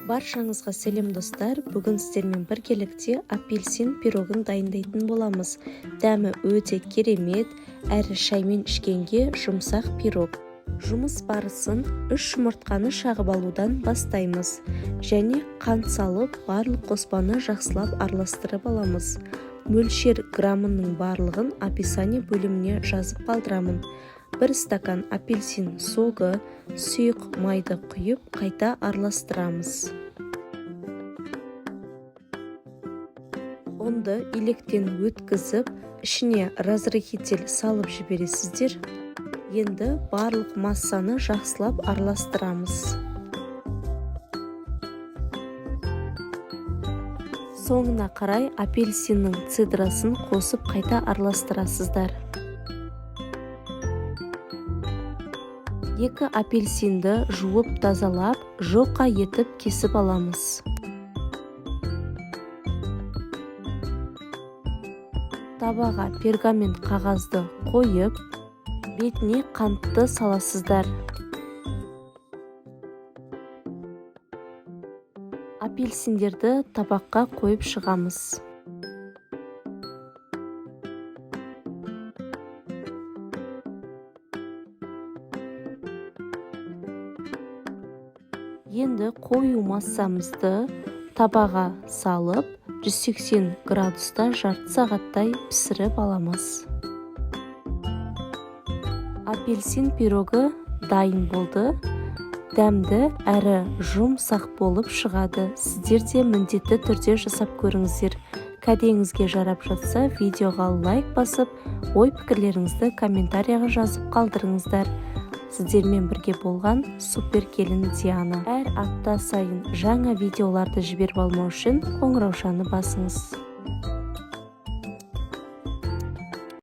Баршаңызға сәлем, достар! Бүгін сіздермен біргелікте апельсин пирогын дайындайтын боламыз. Дәмі өте керемет әрі шаймен ішкенге жұмсақ пирог. Жұмыс барысын 3 жұмыртқаны шағып алудан бастаймыз және қант салып, барлық қоспаны жақсылап араластырып аламыз. Мөлшер граммының барлығын описание бөліміне жазып қалдырамын. 1 стакан апельсин согы, сұйық майды құйып, қайта араластырамыз. Ұнды електен өткізіп, ішіне разрыхитель салып жібересіздер. Енді барлық массаны жақсылап араластырамыз. Соңына қарай апельсиннің цедрасын қосып, қайта араластырасыздар. 2 апельсинді жуып тазалап, жұқа етіп кесіп аламыз. Табаға пергамент қағазды қойып, бетіне қантты саласыздар. Апельсиндерді табаққа қойып шығамыз. Енді қою массамызды табаға салып, 180 градуста жарты сағаттай пісіріп аламыз. Апельсин пирогы дайын болды. Дәмді әрі жұмсақ болып шығады. Сіздер де міндетті түрде жасап көріңіздер. Кәдеңізге жарап жатса, видеоға лайк басып, ой пікірлеріңізді комментарияға жазып қалдырыңыздар. Сіздермен бірге болған супер келін Диана. Әр апта сайын жаңа видеоларды жіберіп алмау үшін қоңыраушаны басыңыз.